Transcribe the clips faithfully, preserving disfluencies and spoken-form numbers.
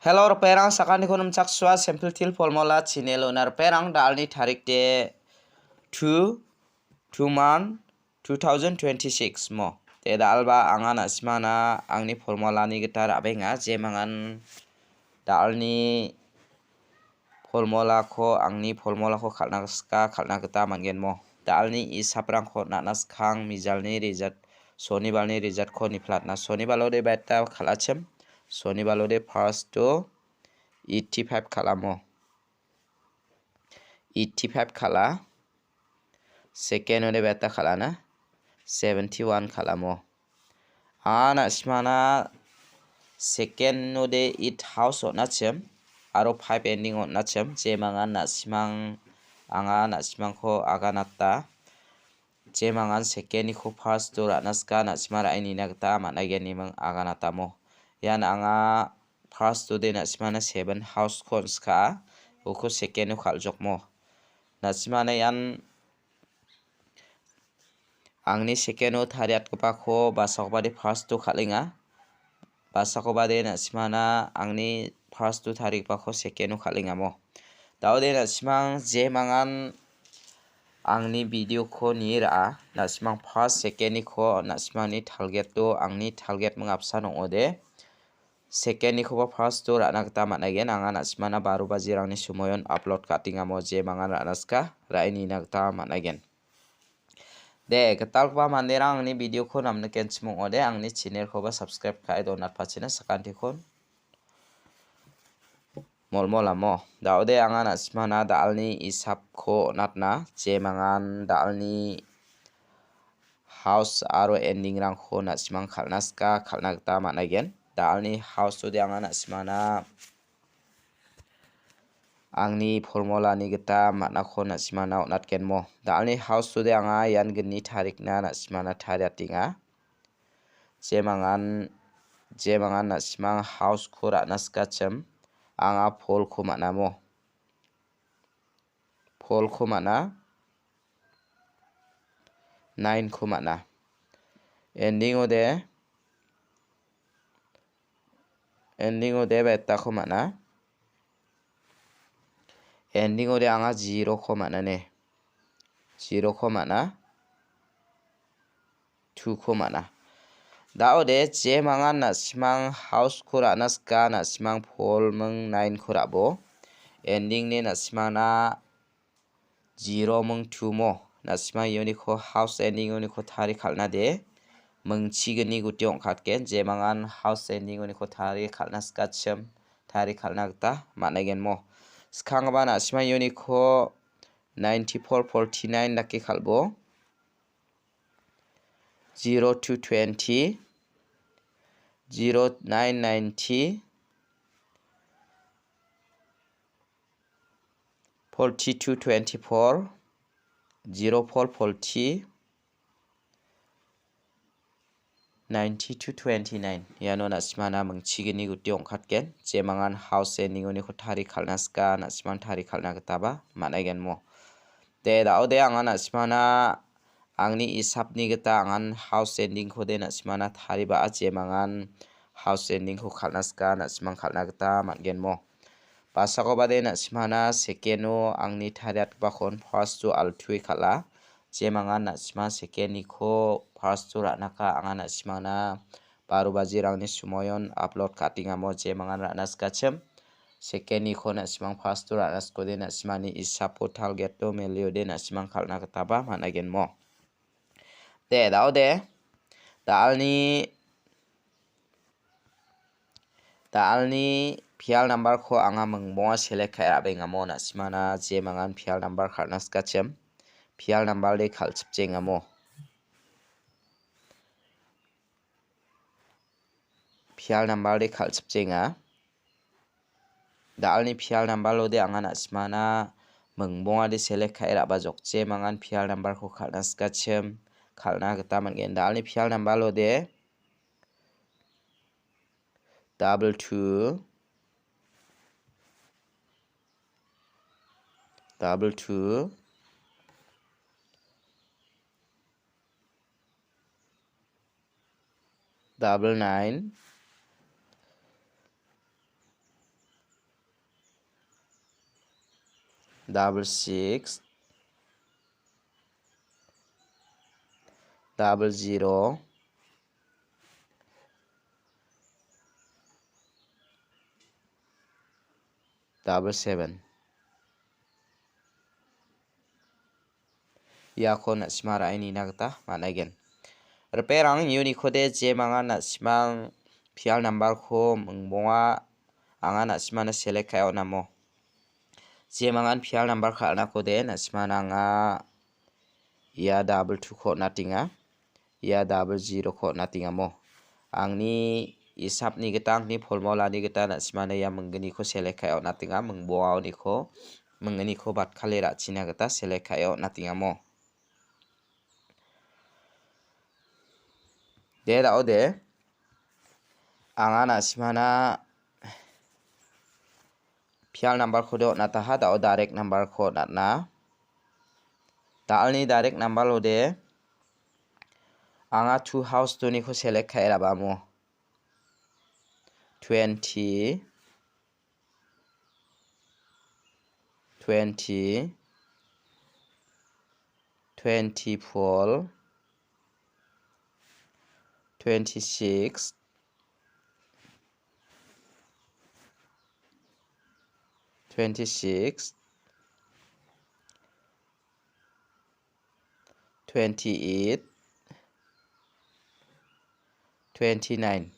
Hello, ripengrang, sakantikon nimchaksoa, Simple Teer Formula channel-ona ripengrang, da·alni tarik de two, two month, two thousand twenty-six mo. Te da·alba anga na·simana angni formulani gita ra·benga, jemangan da·alni formulako, angni formulako kal·na sika, kal·na gita man·gen mo. Da·alni isaprangko on·atna skang mijalni result, sonibalni resultko niplatna. Sonibalode beta kal·achim. Sonibalode first-o eighty-five kal·amo. Eighty-five kal·a. Second-ode beta kal·ana. Seventy-one kal·amo. Anga na·simana second-ode eight house on·achim aro five ending on·achim, jemangan na·simang, anga na·simangko aganata. Jemangan second-niko first-o ra·na sika na·sima ra·e nina gita man·aigeniming aganatamo. Ian anga first-ode na·simana seven house-ko on·skaa, uko second-o kal·jokmo. Na·simana ian angni second-o tariatgipako basakobade first-o kal·enga. Basakobade na·simana angni first-o tarigipako second-o kal·engamo. Da·ode na·simang jemangan angni video-ko nie ra·a. Na·simang first, second-niko na·simangni target-o, angni target mingapsan ong·ode. Second-nikoba first-o ra·na gita man·aigen. Anga na·simana baro bajirangni somoion upload ka·atengamo jemangan ra·na sika ra·e nina gita man·aigen. De, gitalgipa manderang angni video-ko namnikenchim ong·ode, angni channel-koba subscribe ka·e donatpachina sakantikon molmolamo. Da·ode anga na·simana da·alni isapko on·atna, jemangan da·alni house aro ending-rangko na·simang kal·na sika, kal·na gita man·aigen. Da·alni house-ode anga na·simana angni formulani gita man·ako na·simana on·atgenmo. Da·alni house-ode anga ian gni tarikna na·simana tariatenga. Jemangan, jemangan na·simang house-ko ra·na sikachim, anga four-ko man·amo. Four-ko man·a. Nine-ko man·a. Ending-ode, ending-ode beta-ko man·a. Ending-ode anga zero-ko man·a ne. Zero-ko man·a. Two-ko man·a. Da·ode jemangan na·simang house-ko ra·na sika, na·simang four ming nine-ko ra·bo. Ending-ni na·simangna zero ming two mo. Na·simang uniko house ending uniko tari kal·na de. Mingchigni guti ong·katgen. Jemangan house ending uniko tari kal·na sikachim, tari kal·na gita man·aigen mo. Skanggipa na·simang uniko ninety-four forty-nine dake kal·bo. Zero two twenty, zero nine ninety, forty-two twenty-four, zero four forty, ninety-two twenty-nine. Iano na·simana mingchigni guti ong·katgen. Jemangan house ending uniko tari kal·na sika, na·simang tari kal·na gitaba man·aigen mo. De, da·ode anga na·simana angni isapni gita angan house ending-kode na·simana tariba, jemangan house ending-ko kal·na sika, na·simang kal·na gita man·gen mo. Basakobade na·simana second-o angni tariatgipakon first-o altu·e kal·a. Jemangan na·sima second-niko first-o ra·naka, anga na·simangna baro bajirangni somoion upload ka·atengamo jemangan ra·na sikachim. Second-niko na·simang first-o ra·na sikode na·simani isapo target-o meliode na·simang kal·na gitaba man·aigen mo. De, da·ode. Da·alni, da·alni pial number-ko anga mingbonga select ka·e ra·bengamo na·simana jemangan pial number kal·na sikachim. Pial number-de kal·chipjengamo. Pial number-de kal·chipjenga. Da·alni pial number-ode anga na·simana mingbongade select ka·e ra·bajok, jemangan pial number-ko kal·na sikachim, kal·na gita man·gen. Da·alni pial number-ode double two, double two, double nine, double six, double zero, double seven. Iako na·sima ra·e nina gita man·aigen. Riperang, unikode jemangan na·simang pial nambarko mingbonga, anga na·simana select ka·e on·amo. Jemangan pial nambar ka·anakode na·simana anga ia double two-ko on·atenga. Ia double zero-ko on·atengamo. Angni isapni gita, angni formulani gita na·simana ia minggniko select ka·e on·atenga, mingboaoniko, minggniko batkale ra·china gita select ka·e on·atengamo. De, da·ode. Anga na·simana pial nambarkode on·ataha, da·o direct nambarko on·atna. Da·alni direct nambarode anga two house two-niko select ka·e ra·bamo. Twenty, twenty, twenty-four, twenty-six, twenty-six, twenty-eight, twenty-nine.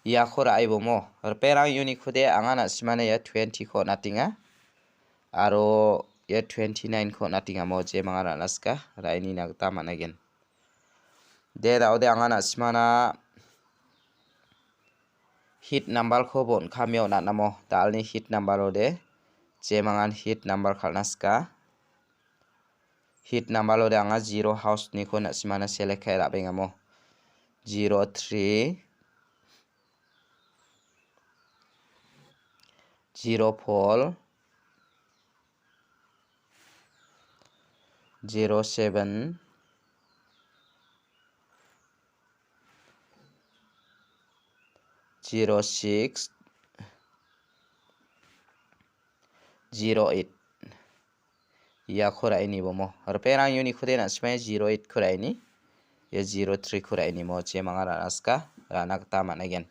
Iako ra·e bomo. Riperang, unikode anga na·simana ia twenty-ko on·atenga. Aro ia twenty-nine-ko on·atengamo, jemanga ra·na sika, ra·e nina gita man·aigen. De, da·ode anga na·simana hit nambarko bon·kame on·atnamo. Da·alni hit nambarode jemangan hit nambar kal·na sika. Hit nambarode anga zero house-niko na·simana select ka·e ra·bengamo. Zero three, zero four, zero seven, zero six, zero eight. Iako ra·e nibomo. Riperang, unikode na·simana zero eight-ko ra·e ni. Ia zero three-ko ra·e nimo, jemanga ra·na sika, ra·na gita man·aigen.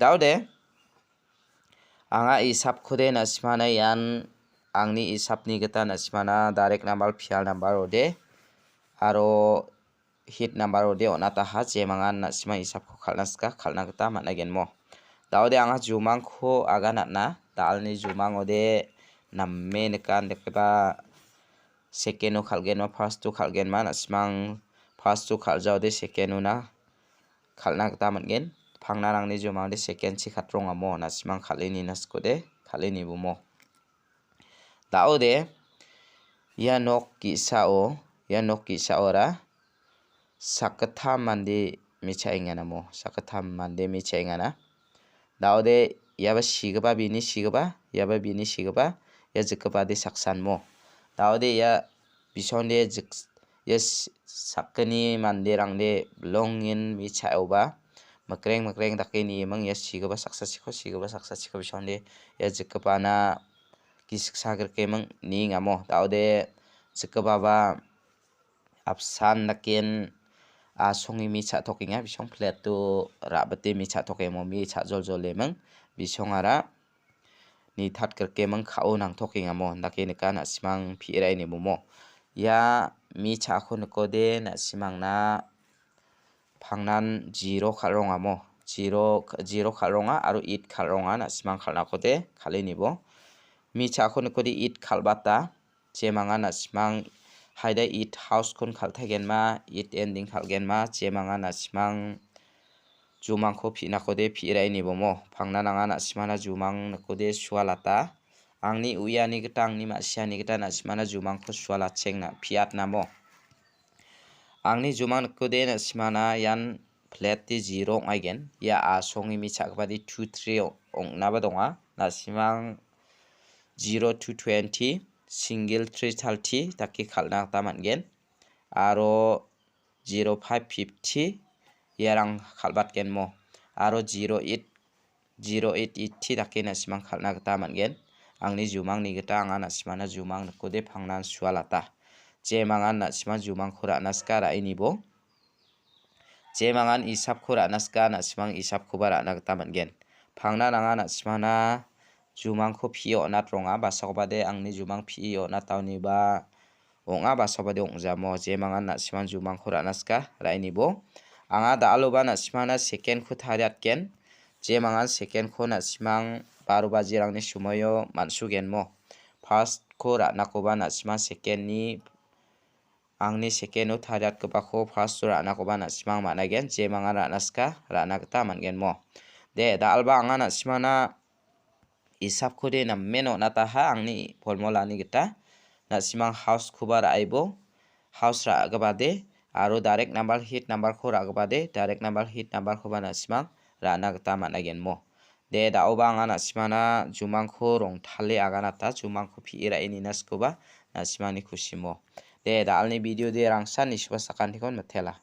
Da·ode, anga isapkode na·simana ian angni isapni gita na·simana direct nambar, pial nambar ode, aro hit nambar ode on·ataha, jemangan na·sima isapko kal·na sika, kal·na gita man·aigenmo. Da·ode anga jumangko aganatna, da·alni jumangode name nika, indakeba second-o kal·genma, first-o kal·genma, na·simang first-o kal·jaode second-ona kal·na gita man·gen. Pangnarangni jumangde second-chi katrongamo, na·simang kal·e nina sikode, kal·e nibomo. Da·ode, ia nok ge·sao, ia nok ge·saora sakgittam mande me·chaenganamo, sakgittam mande me·chaengana. Da·ode, iaba sigipa, bini sigipa, iaba bini sigipa, ia jikgipade saksanmo. Da·ode, ia bisonde jik-, ia s-, sakgni manderangde bilongen me·chaoba, mikreng mikreng dake nieming, ia sigipa saksachiko, sigipa saksachiko bisonde ia jikgipana gisik sagrikeming niengamo. Da·ode jikgipaba apsan daken asonge me cha·tokenga, bisong plate-o ra·bite me cha·tokemo, me cha·joljoleming. Bisongara nitatgrikeming ka·o nangtokengamo, dake nika, na·simang pi·raini bomo. Ia me cha·ako nikode, na·simangna pangnan zero kal·rongamo. Zero, zero kal·ronga aro eight kal·ronga, na·simang kal·nakode kal·e nibo. Me cha·ako nikode eight kal·bata, jemanga na·simang haida eight house-kon kal·taigenma, eight ending kal·genma, jemanga na·simang jumangko pi·nakode pi·raini bomo. Pangnan anga na·simana jumang nikode sualata. Angni uiani gita, angni ma·siani gita na·simana jumangko sualachengna, pi·atnamo. Angni jumang nikode na·simana ian plate-de zero ong·aigen. Ia asonge me cha·gipade two three ong·naba donga. Na·simang zero to twenty, single three thirty dake kal·na gita man·gen. Aro zero five fifty iarang kal·batgenmo. Aro zero eight zero eight eighty dake na·simang kal·na gita man·gen. Angni jumangni gita anga na·simana jumang nikode pangnan sualata. Jemangan na·simang jumangko ra·na sika ra·inibo. Jemangan isapko ra·na sika na·simang isapkoba ra·na gita man·gen. Pangnan anga na·simana jumangko pi·e on·atronga, basakobade angni jumang pi·e on·ataoniba ong·a, basakobade ong·jamo. Jemangan na·simang jumangko ra·na sika ra·inibo. Anga da·aloba na·simana second-ko tariatgen. Jemangan second-ko na·simang baro bajirangni somoio man·sugenmo. First-ko ra·nakoba na·simang second-ni angni second-o tariatgipako first-o ra·nakoba na·simang man·aigen, jemangan ra·na sika ra·na gita man·genmo. De, da·alba anga na·simana isapkode namen on·ataha angni formulani gita. Na·simang house-koba ra·aibo, house ra·gipade, aro direct number, hit number-ko ra·gipade, direct number, hit number-koba na·simang ra·na gita man·aigenmo. De, da·oba anga na·simana jumangko rongtale aganata, jumangko pi·e ra·e nina sikoba na·simani kusimo. De, da·alni video de rangsan nisuba sakantikon mitela.